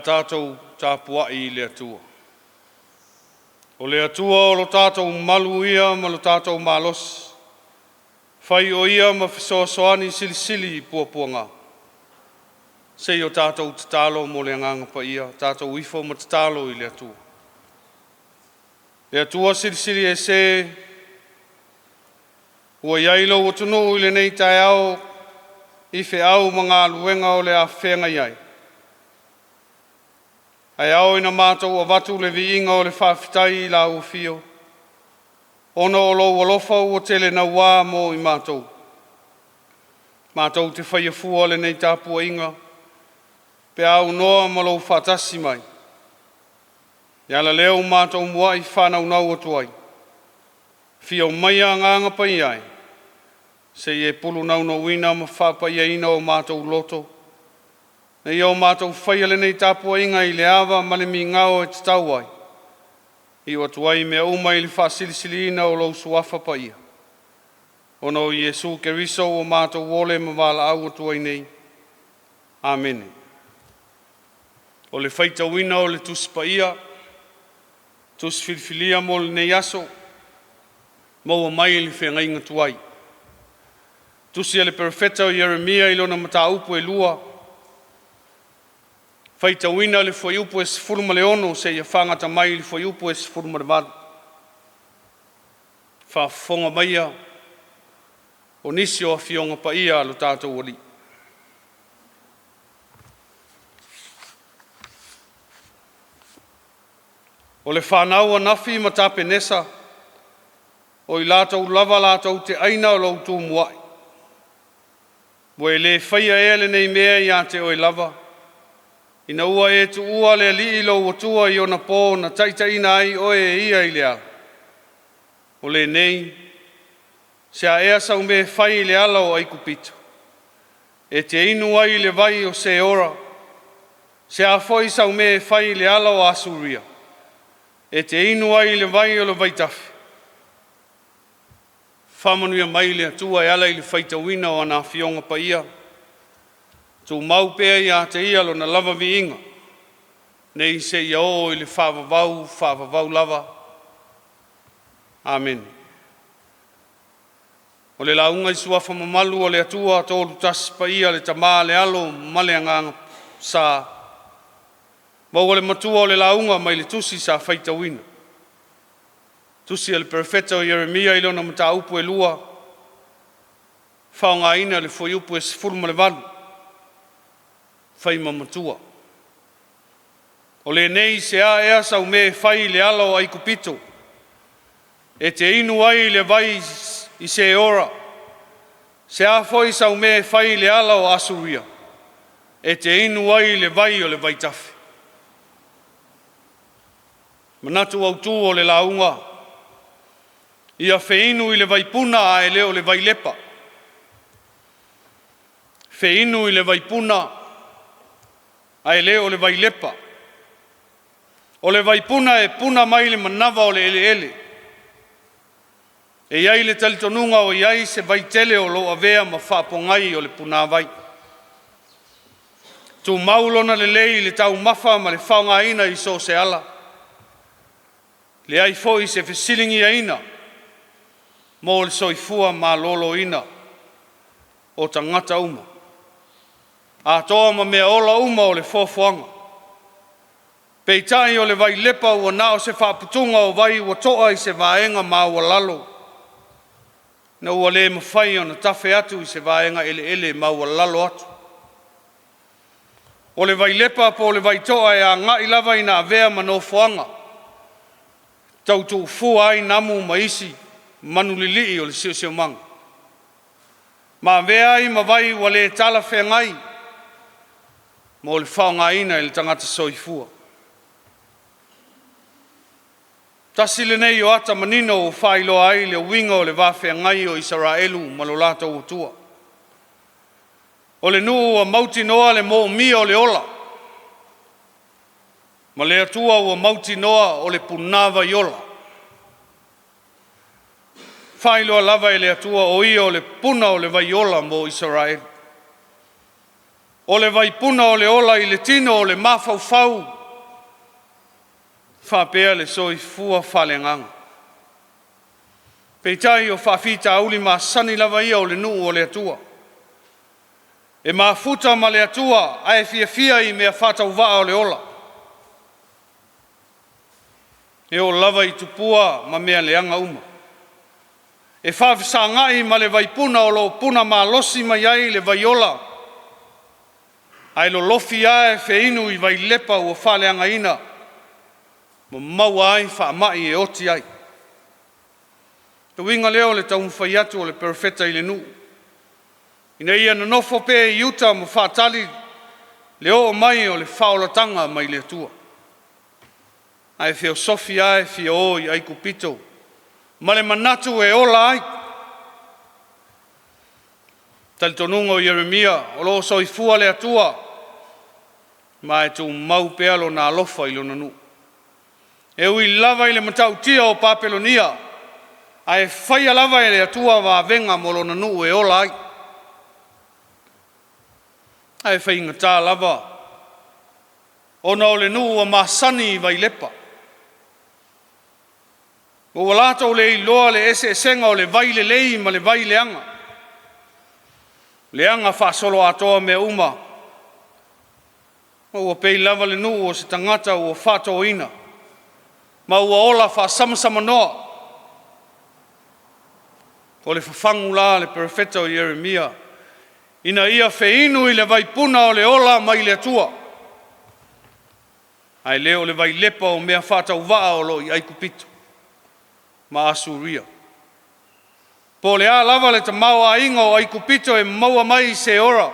tatou tapuai i le Atua. O le Atua o lo tatou malu ia ma lo tatou malosi, fai o Ia ma fesoasoani silisili i puapuaga. Se i o tatou tatalo mo le Agaga Paia, tatou ifo ma tatalo i le Atua. Le Atua Silisili Ese, ua i ai lou atunuu i lenei taeao i feau ma galuega o le a feagai ai, ae ao ina matou avatu le viiga o le faafetai i lau afio, ona o lou alofa ua tele naua mo i matou. Matou te faia fua lenei tapuaiga pe a aunoa ma lou faatasi mai. E ala lea ua matou muai faanaunau atu ai, afio maia Agaga Paia e, se i e pulu naunautauina ma faapaiaina o matou loto, ina ia o matou faia lenei tapuaiga i le ava ma le migao e tatau ai, iu atu ai i mea uma i le faasilisiliina o lou Suafa Paia, ona o Iesu Keriso ua matou ole ma valaau atu ai nei. Amene. O le faitauina o le Tusi Paia, Tusi Filifilia mo lenei aso, maua mai i le Feagaiga Tuai. Tusi a le Perofeta o Ieremia i lona mataupu e 2, faitauina le fuaiupu e 16 seia fagata mai i le fuaiupu e 18. Faafofoga maia o nisi o Afioga Paia a lo tatou Alii. O le fanau a Nafi ma Tapenesa, o i latou lava latou te aina lou tumuai. Ua e le faia ea lenei mea ia te oe lava, ina ua e tuua le Alii lou Atua i ona po na taitaiina ai oe e ia i le ala? O lenei, se a ea sau mea e fai i le ala o Aikupito, e te inu ai i le vai o Seora? Se a foi sau mea e fai i le ala o Asuria, e te inu ai i le vai o le vaitafe? Faamanuia mai le Atua e ala i le faitauina o ana Afioga Paia, tumau pea ia te Ia Lona lava viiga, nei seia oo i le faavavau, faavavau lava. Amene. O le lauga i suafa mamalu o le Atua Toolutasi Paia le Tama le Alo ma le Agaga Sa, maua le matua o le lauga mai le tusi sa faitauina. Tusi a le Perofeta o Ieremia i lona mataupu e 2, faaaogaina le fuaiupu e 18, fai ma matua. O lenei se a ea sau mea e fai i le ala o Aikupito, e te inu ai i le vai i Seora? Se a foi sau mea e fai i le ala o Asuria, e te inu ai i le vai o le vaitafe? Manatu autu o le lauga, ia feinu i le vaipuna ae le o le vailepa. Feinu i le vaipuna ae le o le vailepa. O le vaipuna e puna mai le manava o le eleele. E i ai le talitonuga o i ai se vaitele o lo o avea ma faapogai o le punavai. E tumau lona lelei i le taumafa ma le faaaogaina i so o se ala. E leai foi se fesiligiaina mo le soifua maloloina o tagata uma, atoa ma meaola uma o le foafoaga. Peitai o le vailepa ua na o se faaputuga o vai ua to'a i se vaega maualalo ina ua le mafai ona tafe atu i se vaega eleele maualalo atu. O le vailepa po o le vaitoa e agai lava ina avea ma nofoaga tau tuufua ai namu ma isi manu lilii o le siosiomaga, ma avea ai ma vai ua le talafeagai mo le faaaogaina e le tagata soifua. Tasi lenei o ata manino ua faailoa ai le uiga o le va feagai o Isaraelu ma lo latou Atua. O le nuu ua mautinoa le moomia o le ola, ma le Atua ua mautinoa o le punavai ola. Faailoa lava e le Atua o Ia o le puna o le vai ola mo Isaraelu. O le vaipuna o le ola i le tino o le mafaufau faapea le soifua faaleagaga. Peitai o faafitauli masani lava ia o le nuu o le Atua, e mafuta ma le Atua ae fiafia i mea faatauvaa o le ola. E oo lava i tupua ma mea leaga uma. E faafesagai ma le vaipuna o lo o puna malosi mai ai le vaiola, ae lolofi lava e feinu i vailepa ua faaleagaina ma maua ai faamai e oti ai. Le uiga lea o le taumafai atu o le Perofeta i le nuu, ina ia nonofo pea i uta ma faatali le oo mai o le faaolataga mai le Atua. Ae feosofi lava e fia o i Aikupito ma le manatu e ola ai. Talitonuga o Ieremia, o lo o soifua le Atua ma e tumau pea Lona alofa i lona nuu. E ui lava i le matautia o Papelonia, ae faia lava e le Atua vavega mo lona nuu e ola ai. Ae faigata lava ona o le nuu ua masani i vailepa, ma ua latou le iloa le eseesega o le vai lelei ma le vai leaga, leaga faasoloatoa mea uma, ma ua pei lava le nuu o se tagata ua faatoina ma ua ola faasamasamanoa. O le fafagu la a le Perofeta o Ieremia, ina ia feinu i le vaipuna o le ola mai le Atua, ae le o le vailepa o mea faatauvaa o lo o i Aikupito ma Asuria. Po o le a lava le tamaoaiga o Aikupito e maua mai i Seora,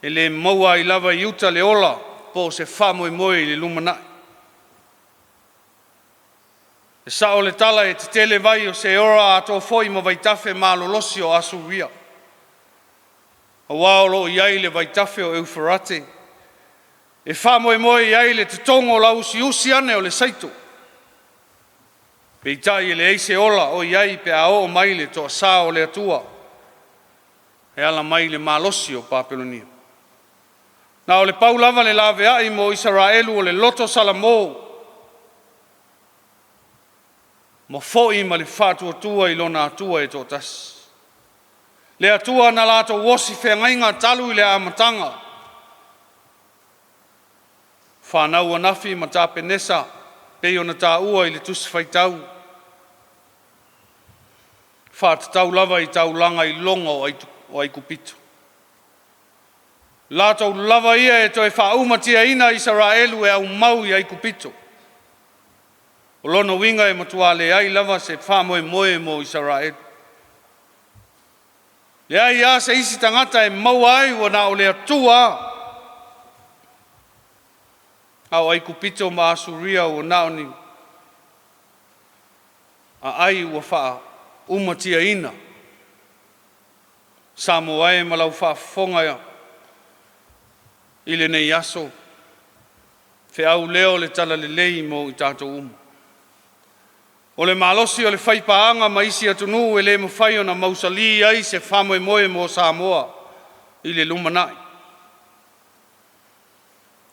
e le maua ai lava i uta le ola po o se faamoemoe i le lumanai. E sao le tala e tetele vai o Seora atoa foi ma vaitafe malolosi o Asuria, aua o lo o i ai le vaitafe o Euferate e faamoemoe i ai le totogo lauusiusi ane o le saito. Peitai e leai se ola o i ai pe a oo mai le toasa o le Atua e ala mai i le malosi o Papelonia. Na o le pau lava le laveai mo Isaraelu o le loto salamo ma foi ma le faatuatua i lona Atua e toatasi, le Atua na latou osi feagaiga talu i le amataga. Fanau a Nafi ma Tapenesa pei ona taua i le Tusi Faitau, faatatau lava i taulaga iloga o Aikupito. Latou lava ia e toe faaumatiaina Isaraelu e aumau i Aikupito. O lona uiga e matua leai lava se faamoemoe mo Isaraelu. Leai lava se isi tagata e maua ai ua na o le Atua lava. A o Aikupito ma Asuria ua na o ni aai ua faaumatiaina. Samoa e ma lau faafofoga i lenei aso, feau lea o le talalelei mo i tatou uma. O le malosi o le faipaaga ma isi atunuu e le mafai ona mausali ai se faamoemoe mo Samoa i le lumanai.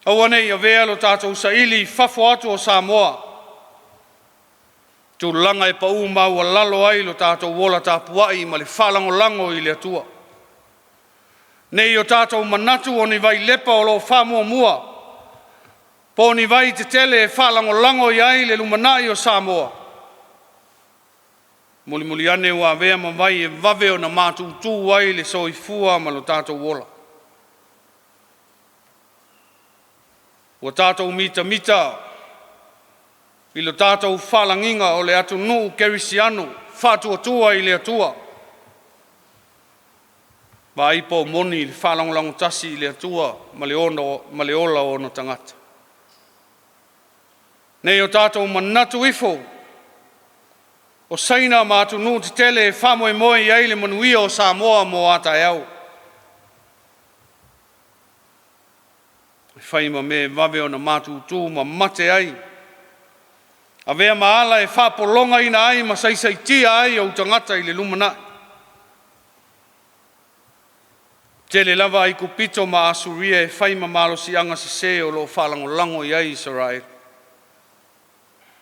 Aua ne i avea lo tatou saili i fafo atu o Samoa, tulaga e pau maualalo ai lo tatou ola tapuai ma le faalagolago i le Atua. Ne i o tatou manatu o ni vailepa o lo o faamuamua, po o ni vai tetele e faalagolago i ai le lumanai o Samoa, mulimuli ane ua avea ma vai e vave ona matutu ai le soifua ma lo tatou ola. Ua tatou mitamita i lo tatou faalagiga o le atunuu kerisiano faatuatua i le Atua. Vaai po o moni le faalagolago tasi i le Atua ma le ola o ona tagata. Ne i o tatou manatu ifo o Saina ma atunuu tetele e faamoemoe i ai le manuia o Samoa mo a taeao. E fai ma mea e vave ona matutu ma mate ai, avea ma ala e faapologaina ai ma saisaitia ai ou tagata i le lumanai. Tele lava Aikupito ma Asuria e fai ma malosiaga sese o lo o faalagolago i ai Isaraelu.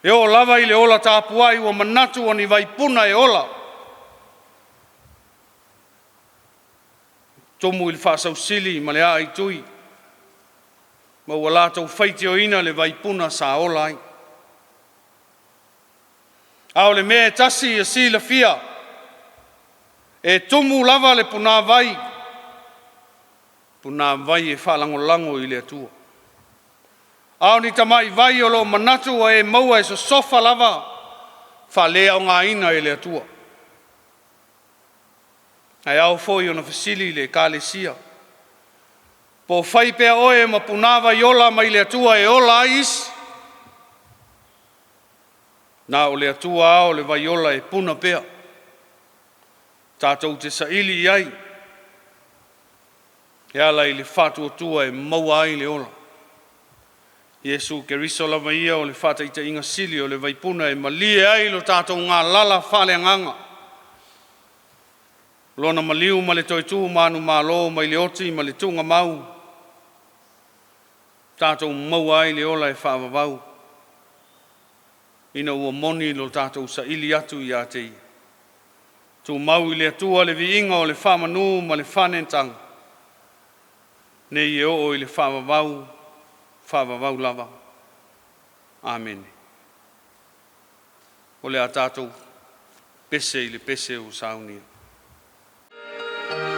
E oo lava i le ola tapuai ua manatu o ni vaipuna e ola, tumu i le faasausili ma le aaitui ma ua latou faitioina le vaipuna sa ola ai. A o le mea e tasi ia silafia, e tumu lava le punavai, punavai e faalagolago i le Atua. A o ni tamai vai o lo o manatu ua e maua e sosofa lava, faaleaogaina e le Atua. Ae ao foi ona fesili le Ekalesia, po o fai pea oe ma punavai ola mai le Atua e ola ai isi? Na o le Atua lava o le vai ola e puna pea, tatou te saili i ai e ala i le faatuatua e maua ai le ola. Iesu Keriso lava ia o le faataitaiga sili o le vaipuna e malie ai lo tatou galala faaleagaga. Lona maliu ma le toe tu manumalo mai le oti ma le tuugamau, tatou maua ai le ola e faavavau, ina ua moni lo tatou saili atu ia te Ia. Tumau i le Atua le viiga o le faamanu ma le faaneetaga, nei e oo i le faavavau, faavavau lava. Amene. O le a tatou pese i le pese ua saunia. E te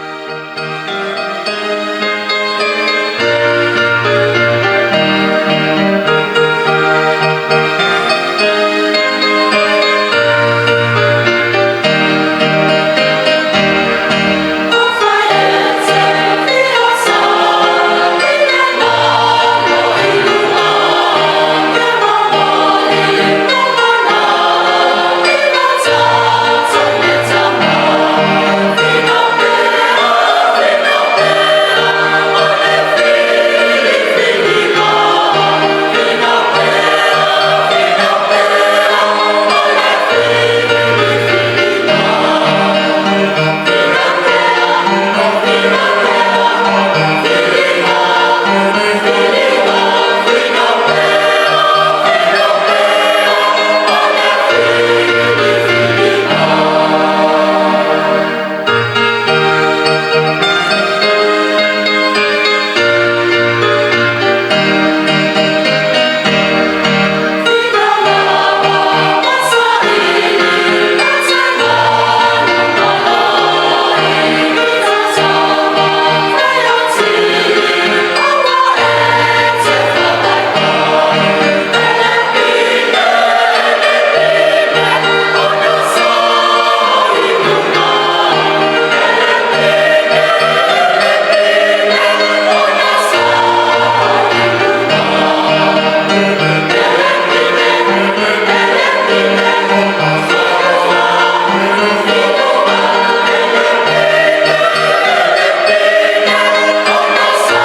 fia saili le Ona sa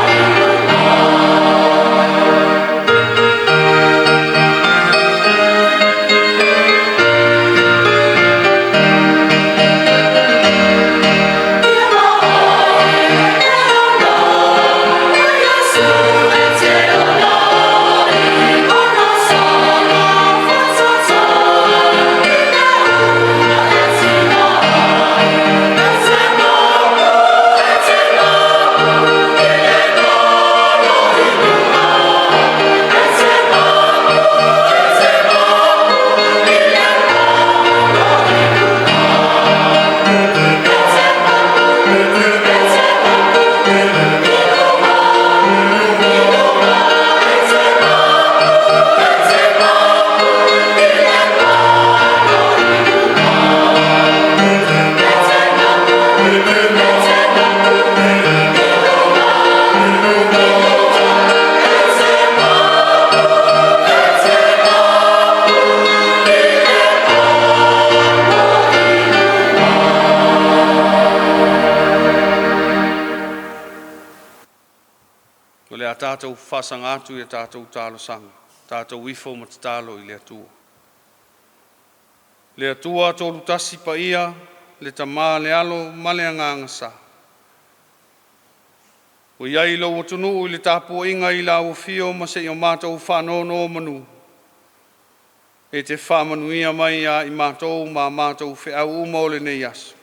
i luga. Ia ma oe e ola, e Iesu e te ola, Ona sa faatatau i le uma e tiga ai. E te mapu, e te mapu i le galo i luga. E te mapu, e te mapu i le galo i luga. E te mapu, e te mapu i luga, i luga. E te mapu, e te mapu i le galo i luga. E te mapu, e te mapu i luga, i luga. E te mapu, e te mapu i le galo i luga. O le a tatou faasaga atu i a tatou talosaga, tatou ifo ma tatalo i le Atua. Le Atua Tolu Tasi Paia, le Tama, le Alo ma le Agaga Sa, Ua i ai lou atunuu i le tapuaiga i lau afio ma seia o matou faanonomanu, e te faamanuia mai ia i matou ma a matou feau uma o lenei aso.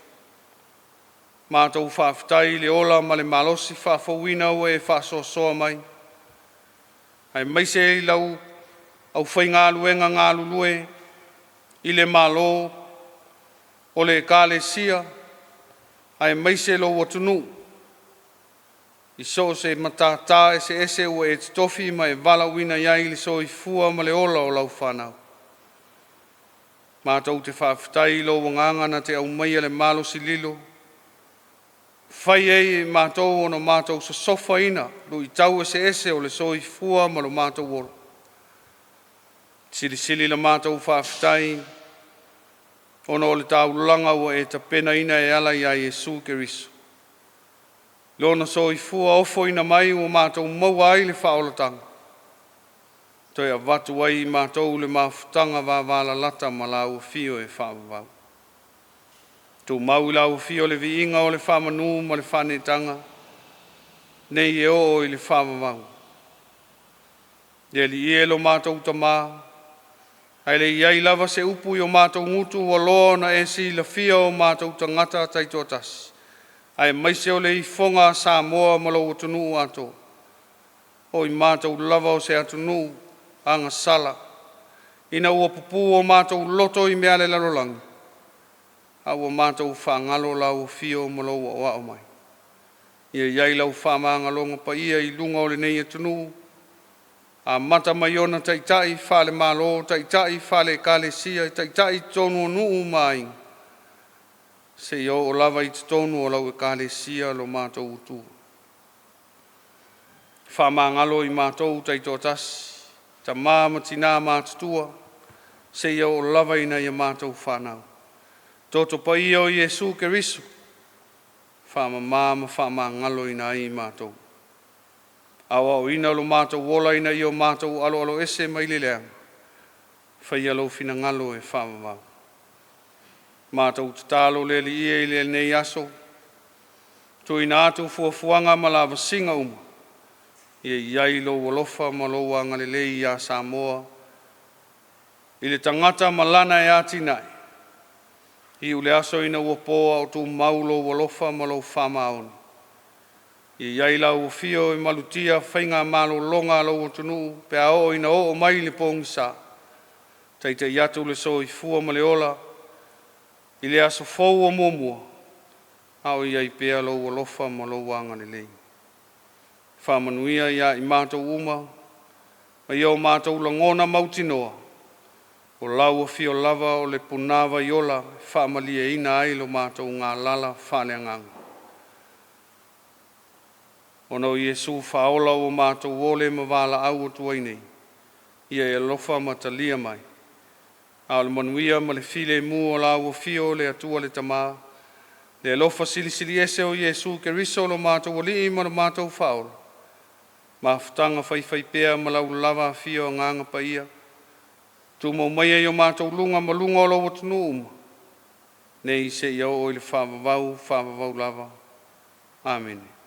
Matou faafetai i le ola ma le malosi faafouina ua e faasoasoa mai, aemaise i lau aufaigaluega galulue i le Malo, o le Ekalesia aemaise lou atunuu i so o se matata eseese ua e totofi ma e valaauina i ai le soifua ma le ola o lau fanau. Matou te faafetai i lou agaga na te aumaia le malosi lilo, fai ai e matou ona matou sosofaina luitau eseese o le soifua ma lo matou ola. Silisili la matou faafetai ona o le taulaga ua e tapenaina e ala ia Iesu Keriso, Lona soifua ofoina mai ua matou maua ai le faaolataga, toe avatu ai i matou le mafutaga vavalalata ma lau Afio e faavavau. Tumau i lau Afio le viiga o le faamanu ma le faaneetaga, nei e oo i le faavavau. Le Alii e lo matou Tama, ae le i i ai lava se upu i o matou gutu ua loa ona e silafia o matou tagata taitoatasi, aemaise o le ifoga a Samoa ma lou atunuu atoa, o i matou lava o se atunuu agasala, ina ua pupu o matou loto i mea a le lalolagi, a ua matou faagalo lau afio ma lou aoao mai. Ia i ai lau faamagaloga paia i luga o lenei atunuu, amata mai ona taitai faale-Malo, taitai faale-Ekalesia, taitai i totonu o nuu ma aiga, seia oo lava i totonu o lau Ekalesia lo matou atunuu. Faamagalo i matou taitoatasi, tama ma tina matutua, seia oo lava ina ia matou fanau. Toto paia o Iesu Keriso, faamama ma faamagaloina ai i matou. Aoaoina lo matou ola ina ia o matou aloaloese mai le leaga, faia lou finagalo e faavavau. Matou tatalo le Alii e i lenei aso, tuuina atu fuafuaga ma lavasiga uma, ia i ai lou alofa ma lou agalelei ia Samoa i le tagata ma lana e atinae. Iu le aso ina ua po a o tumau lou alofa ma lou faamaoni. Ia i ai lau Afio e malutia faigamalologa a lou atunuu pe a oo ina oo mai le pogisa. Taitai atu le soifua ma le ola i le aso fou o muamua, a o i ai pea lou alofa ma lou agalelei. Faamanuia ia i matou uma ma ia o matou lagona mautinoa, o lau afio lava o le punavai ola e faamalieina ai lo matou galala faaleagaga. Ona o Iesu faaola ua matou ole ma valaau atu ai nei, ia e alofa ma talia mai. A o le manuia ma le filemu o lau afio le Atua le Tama, le alofa Silisili Ese o Iesu Keriso lo matou Alii ma lo matou Faaola, mafutaga faifaipea ma lau lava afio Agaga Paia, tumau maia i o matou luga ma luga o lou atunuu uma, nei seia oo i le faavavau, faavavau lava. Amene.